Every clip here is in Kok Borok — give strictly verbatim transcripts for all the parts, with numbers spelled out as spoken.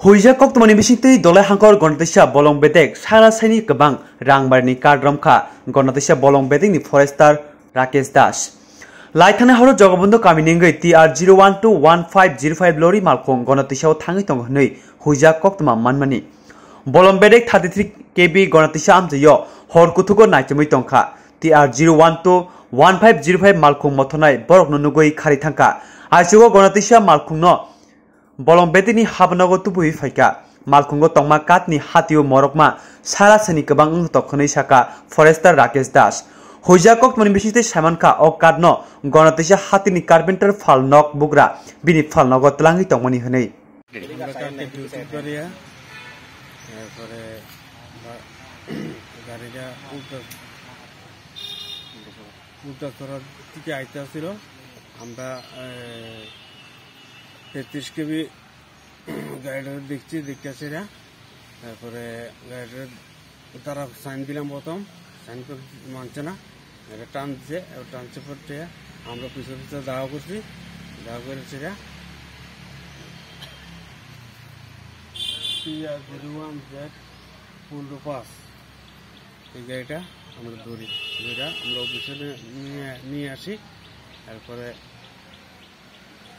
Huijak koktwmani bisingtwi Dolai Hangkor Gonatisa bolong bedek sara saini kwbang rang barni card romkha Gonatisa bolong bedekni forester Rakesh Das. Lai thangnai horo Jogobondho kamini wngwi T R zero one two one five zero five lorry malkhung Gonatisa o thangwi tongo hwnwi huijak koktwma manmani. Bolong bedek thirty three K B Gonatisa amchaio hor kuthugo naichomwi tongkha. T R zero one two one five zero five malkhung mothornai borokno nugwi khari thangkha. Aichugo Gonatisa malkhungno bolong bedekni habanogo tubuwi phaikha. Malkhungo tongma katni hatio morokma sara sani kwbang wngtok hwnwi sakha forester Rakesh Das. Huijak koktwmani bisingtwi saimankha o katno Gonatisa hatini carpenter phalnok bugra bini phalnogo twlangwi tongmani hwnwi. আমরা কালকে ডিউটি করিয়া, এরপরে বা-, গাড়িটা উল্টা, উল্টা করার দিকে আইতে আসছিল। আমরা, এ, তেত্রিশ কেবি গাড়িটা দেখছি, দেখতেছি না। তারপরে গাড়িটা তারা সাইন দিলাম প্রথম, সাইন করে মানছে না। এটা টান দিছে, এবার টানছে পড়ছে। আমরা পিছনে পিছনে দাওয়া করছি, দাওয়া করে সেটা T R zero one Z পনেরো পাঁচ। এই গাড়িটা আমরা ধরি, ধরে আমরা অফিসে নিয়ে, নিয়ে আসি। তারপরে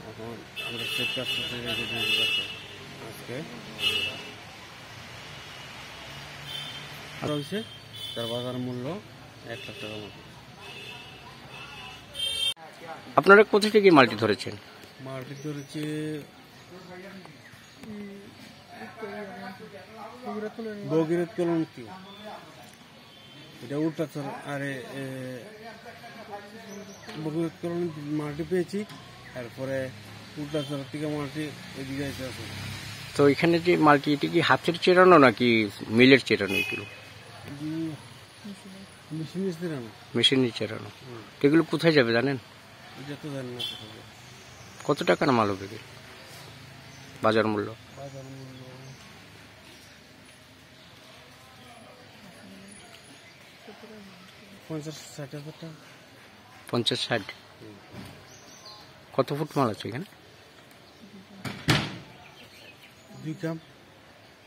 এখন আমরা চেক কাজ করতে যাই, আজকে আর হয়েছে তার বাজার মূল্য এক লাখ টাকার মতো। আপনারা কোথা থেকে মালটি ধরেছেন? মালটি ধরেছে ভগীরথ কলোনিতে। এটা উল্টাচর, আরে, এ, ভগীরথ কলোনি মাটি পেয়েছি, তারপরে উল্টাচর থেকে মাটি এদিকে আইতে আছে। তো এখানে যে মালটি, এটা কি হাতের চেরানো নাকি মিলের চেরানো এগুলো? উম, মেশিনে চেরানো। মেশিনে চেরানো। হুম। তো এগুলো কোথায় যাবে জানেন? এটা তো জানি না কোথায় যাবে। কত টাকার মাল হবে কি? বাজার মূল্য? বাজার মূল্য পঞ্চাশ ষাট হাজার টাকা। পঞ্চাশ ষাট? হুম। কত ফুট মাল আছে এখানে? দুই কাম।